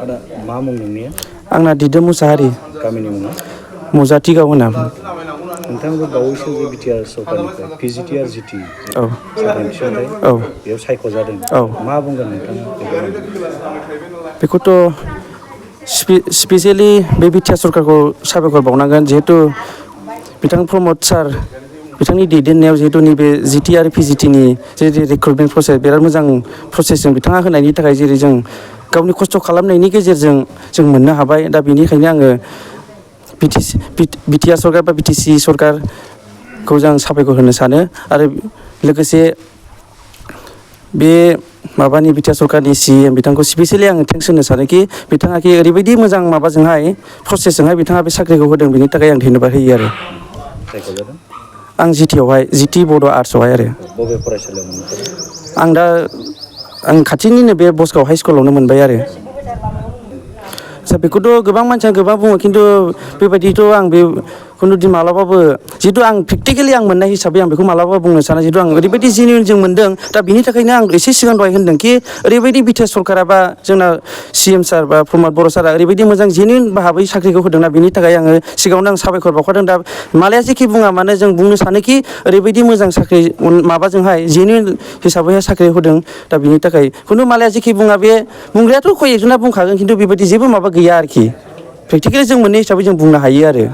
आदा मा मुं नोंनिया? आंना दिदोम मुसाहारि। गामिनि मुङा? मुजाथिगाव होनो। नोंथाङाबो बावैसो जे बिटिआर सरकारनिफ्राय पिजिटिआर जिटि औ साख्रिनि थिसनथाइ औ बेयाव सायख'जादों। औ मा बुंगोन नोंथाङा बेखौ? बेखौथ' स्पेसियेलि बे बिटिआर सरकारखौ साबायखर बावनांगोन जिहेथु बिथां प्रमद सार बिथांनि दैदेननायाव जिहेतु नैबे जिटि आरो पिजिटिनि जे रिक्रुटमेन्ट प्रसेस बिराद मोजां प्रसेसजों बिथाङा होनायनि थाखाय जेरै जों गावनि खस्थ' खालामनायनि गेजेरजों जों मोननो हाबाय। दा बेनिखायनो आङो बिटिआर सरकार बा बिटिसि सरकारखौ जों साबायखर होनो सानो आरो लोगोसे बे माबानि बिटिआर सरकारनि CM बिथांखौ स्पेसियेलि आङो थेंक्स होनो सानोखि बिथाङाखि ओरैबायदि मोजां माबाजोंहाय प्रसेसजोंहाय बिथाङा बे साख्रिखौ होदों बेनि थाखाय आं धन्यबाद होयो आरो। सायख'जादों? आं जिटिआवहाय जिटि बड' आर्टसआवहाय आरो। बबे फरायसालियाव मोनखो? आं खाथिनिनो बे बसगाव हाइ स्कुलावनो मोनबाय आरो। बेखौथ' गोबां मानसिया गोबां बुङो खिन्थु बेबायदिथ' आं बे खुनुदिन मालाबाबो जिहेतु आं प्रेकटिकेलि आं मोननाय हिसाबै आं बेखौ मालाबाबो बुंनो साना जिहेतु आं ओरैबायदि जेनुइन जों मोनदों। दा बिनि थाखायनो आं एसे सिगां दहाय होनदों कि ओरैबायदि बिटिआर सरकारा बा जोंना CM सार बा प्रमद बर' सारा ओरैबायदि मोजां जेनुइन भाबै साख्रिखौ होदोंना बिनि थाखाय आङो सिगाङावनो आं साबायखर बावखादों। दा मालाया जेखि बुङा मानो जों बुंनो सानोखि ओरैबायदि मोजां साख्रि माबाजोंहाय जेनुइन हिसाबैहाय साख्रि होदों। दा बिनि थाखाय खुनु मालाया जेखि बुङा बे बुंग्रायाथ' खय एकजना बुंखागोन खिन्थु बेबायदि जेबो माबा गैया आरोखि प्रेकटिकेलि जों मोननाय हिसाबै जों बुंनो हायो आरो।